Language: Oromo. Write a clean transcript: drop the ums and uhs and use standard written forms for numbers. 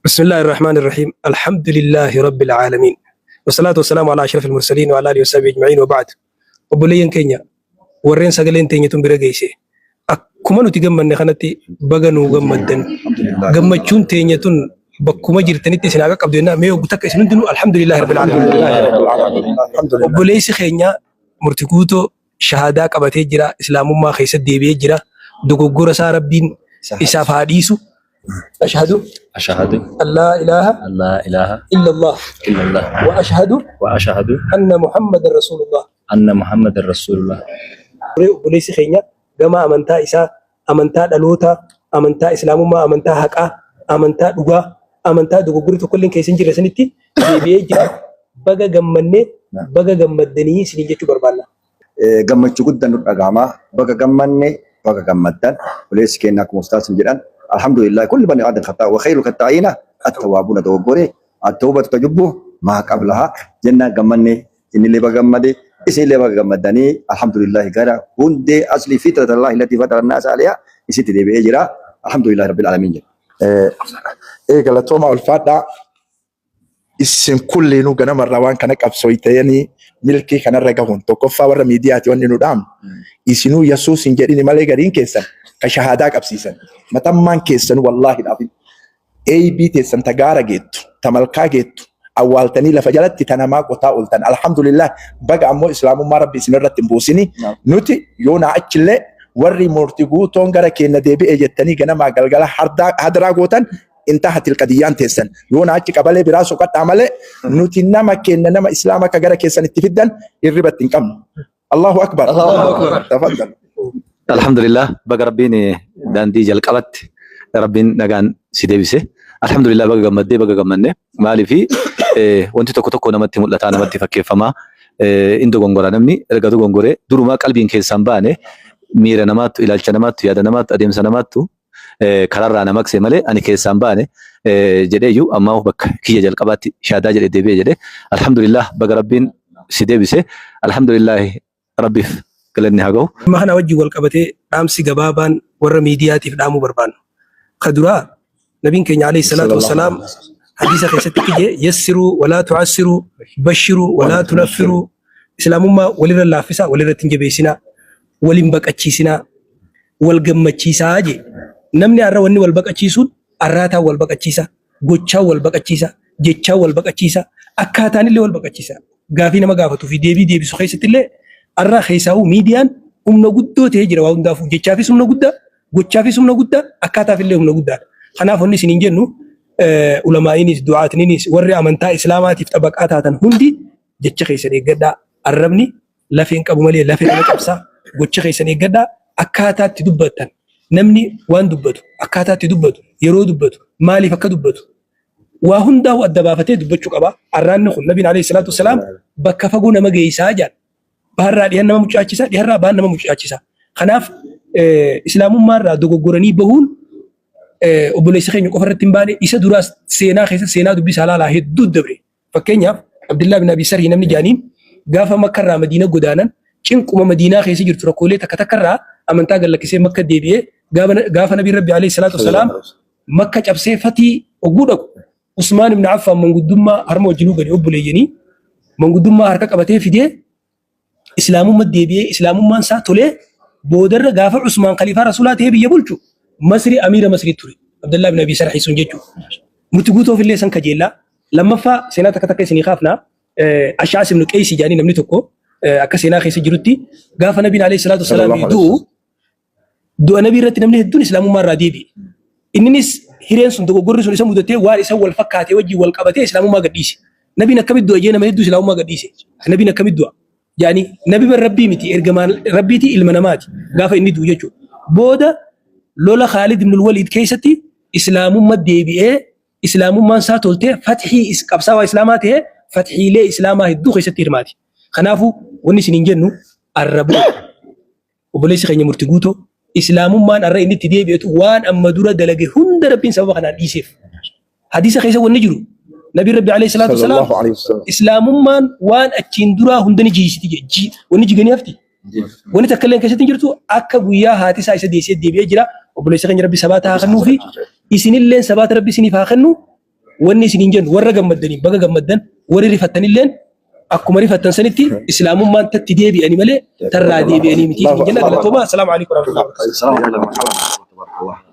بسم الله الرحمن الرحيم، الحمد لله رب العالمين، والصلاة والسلام على أشرف المرسلين وعلى آله وصحبه أجمعين، وبعد. Obboleeyyan keenya warreen sagaleen teenya tun bira geesse, akkuma nuti gammanne kanatti baga nuu gammaddan. Gammachuun teenya tun bakkuma jirtanitti isin haa qabdu jennaa. Mee oggu takka isin hundinuu الحمد لله رب العالمين. Obboleessi keenya Murti Guutoo shahaadaa qabatee jira, islaamummaa keessatti deebi'ee jira. Dogoggora isaa Rabbiin isaaf haa dhiisu. أشهد أشهد أن لا إله أن لا إله إلا الله إلا الله وأشهد وأشهد أن محمدا رسول الله. أن محمد رسول الله. Obboleessi keenya gama amantaa isaa, amantaa dhalootaa, amantaa islaamummaa, amantaa haqaa, amantaa dhugaa, amantaa dogoggorri tokkollee keessa hin jirre sanitti deebi'ee jira. Baga gammannee, baga gammaddanii isiniin jechuu barbaanna. Gammachuu guddaan nu dhagahama. Baga gammanne, baga gammaddan. Obboleessi keenya akkuma ustaasin jedhan, الحمد لله، كل بني آدم خطاء وخير الخطائين التوابون. Dogoggore, التوبة تجب ما قبلها jennaan gammanne. Innillee baga gammade, isinillee baga gammaddanii. الحمد لله, gara hundee aslii فطرة الله التي فطر الناس عليها isitti deebi'ee jira. الحمد لله رب العالمين jedha. Ee, galatooma, ulfaadhaa. Isin kulliinuu ganamarraa waan kana qabsooytanii milkii kanarra gahuun tokkoffaa warra miidiyaati. Wanni nu dhaamnu, isinuu Yesuus hin jedhini malee gariin keessan ka shahaadaa qabsiisan matammaan keessan wallaahi dhaafin eeybii teessan ta gaara geettu, ta malkaa geettu awwaaltanii lafa jalatti ta namaa qotaa ooltan. Alhamdulillah, baga ammoo islaamummaa Rabbi isin irratti hin buusini. Nuti yoo naa achillee warri Murtii Guutoon gara keenya deebi'e jettanii ganamaa galgala hadaraa gootan, intahat ilqadiyyaan teessan. Yoo naa achi qabalee biraa soqadhaa malee nuti nama keenya, nama islaama akka gara keessan itti fiddan hirribatti hin qabnu. الله أكبر. تفضل. Alhamdulillah, baga Rabbiin daandii jalqabatti Rabbiin nagaan si deebise. Alhamdulillah, baga gammaddee, baga gammanne. Maaliifi wanti tokko tokko namatti mul'ata, namatti fakkeeffamaa. In dogongora namni. Erga dogongoree durumaa qalbiin keessaan baane, miira namaattu, ilaalcha namaattu, yaada namaattu, adeemsa namaattu karaarraa na maqse malee ani keessaan baane jedheeyyuu ammaa bakka kiyya jalqabaatti shaadaa jedhee deebi'e jedhe. Alhamdulillah, baga Rabbiin si deebise. Alhamdulillah, Rabbiif galanni haa gahu. Dhimma kana wajjin wal qabatee dhaamsi gabaabaan warra miidiyaatiif dhaamuu barbaannu. Ka duraa, nabiin keenya عليه الصلاة والسلام hadiisa keessatti kije: يسروا ولا تعسروا، بشروا ولا تنفروا. Islaamummaa walirra laaffisaa, walirratti hin jabeessinaa, waliin baqachiisinaa, wal gammachiisaa je. Namni har'a wanni wal baqachiisuun arraataan wal baqachiisa, gochaan wal baqachiisa, jechaan wal baqachiisa, akkaataan illee wal baqachiisa. Gaafii nama gaafatuu fi deebii deebisu keessatti illee har'a keessaa'uu miidiyaan humna guddoo ta'ee jira waa hundaafuu. Jechaafis humna guddaa, gochaafis humna guddaa, akkaataaf illee humna guddaadha. Kanaaf wanni isiniin jennu, ulamaa'iinis du'aatniinis warri amantaa islaamaatiif xabaqaa taatan hundi jecha keessan eeggadhaa. Arrabni lafeen qabu malee lafee nama cabsaa. Gocha keessan eeggadhaa. Akkaataa itti dubbattan, namni waan dubbatu, akkaataa itti dubbatu, yeroo dubbatu, maaliif akka dubbatu waa hundaa'u adda baafatee dubbachuu qaba. Arraanni kun nabiin عليه الصلاة والسلام bakka fagoo nama geessaa jedha. Baharraa dhiyan nama mucaachisa, dhiharraa bahan nama mucaachisa. Kanaaf islaamummaarraa dogoggoranii bahuun obboleessa keenya qofa irratti hin baane. Isa duraas seenaa keessa seenaa dubbisaa laalaa hedduu dabre. Fakkeenyaaf, Abdillaa bin Abi Sarhii namni jaaniin gaafa Makkarraa Madiina godaanan cinquma Madiinaa keessa jirtu, rakkoolee takka takkarraa amantaa gallakkisee Makka deebi'ee, gaafa nabiin Rabbi عليه الصلاة والسلام Makka cabsee fatii oguu dhaqu, Usmaan ibn Affaan manguddummaa harma wajjinuu gadi obboleeyyanii manguddummaa harka qabatee fidee islaamummaa deebi'ee, islaamummaan isaa tolee, boodarra gaafa Usmaan khaliifaa rasuulaa ta'ee biyya bulchu Masri amiira Masrii ture. Abdallaa ibn Abi Sarhii sun jechuudha. Murti Guutoof illee san kajeellaa. Lammaffaa, seenaa takka takka isinii kaafnaa. Ashaas ibn Qeysii jedhanii namni tokko akka seenaa keessa jirutti gaafa nabiin عليه الصلاة والسلام du'u, du'a nabii irratti namni hedduun islaamummaa irraa deebi'e. Inninis hireen sun, dogoggorri sun isa mudatee, waan isa wal fakkaatee wajjin wal qabatee islaamummaa gadhiise. Nabiin akkamitti du'a jee nama hedduu islaamummaa gadhiise. Nabiin akkamitti du'a? Yaani nabi bar Rabbii miti, ergamaan Rabbiiti, ilma namaati gaafa inni du'u jechuudha. Booda lola Khaalid ibn Waliid keessatti islaamummaa deebi'ee, islaamummaan isaa toltee, fathii qabsaawaa islaamaa ta'ee fathiilee islaamaa hedduu keessatti hirmaate. Kanaafuu wanni isin hin jennu, arraboo obboleessi keenya Murti Guutoo islaamummaan har'a inni itti deebi'etu waan amma dura dalage hunda Rabbiin sababa kanaan dhiiseef. Hadiisa keessa wanni jiru, nabiin Rabbi عليه الصلاة والسلام صلى الله عليه وسلم. Islaamummaan waan achiin duraa hunda ni jiisiti jedhe. Wanni jiganii hafti. Wanni takka illee keessatti hin jirtu. Akka guyyaa haati isaa isa deessee deebi'ee jira. Obboleessa keenya Rabbi sabaata haa kennuu fi isinilleen sabaata Rabbi isiniif haa kennu. Wanni isiniin jennu warra gammaddaniin baga gammaddan, warri rifattanilleen akkuma rifattan sanitti islaamummaan tatti deebi'anii malee tarraa deebi'anii miti isiniin jenna. Galatoomaa. Assalaamu alaikum warahmatullahi wabarakatuh.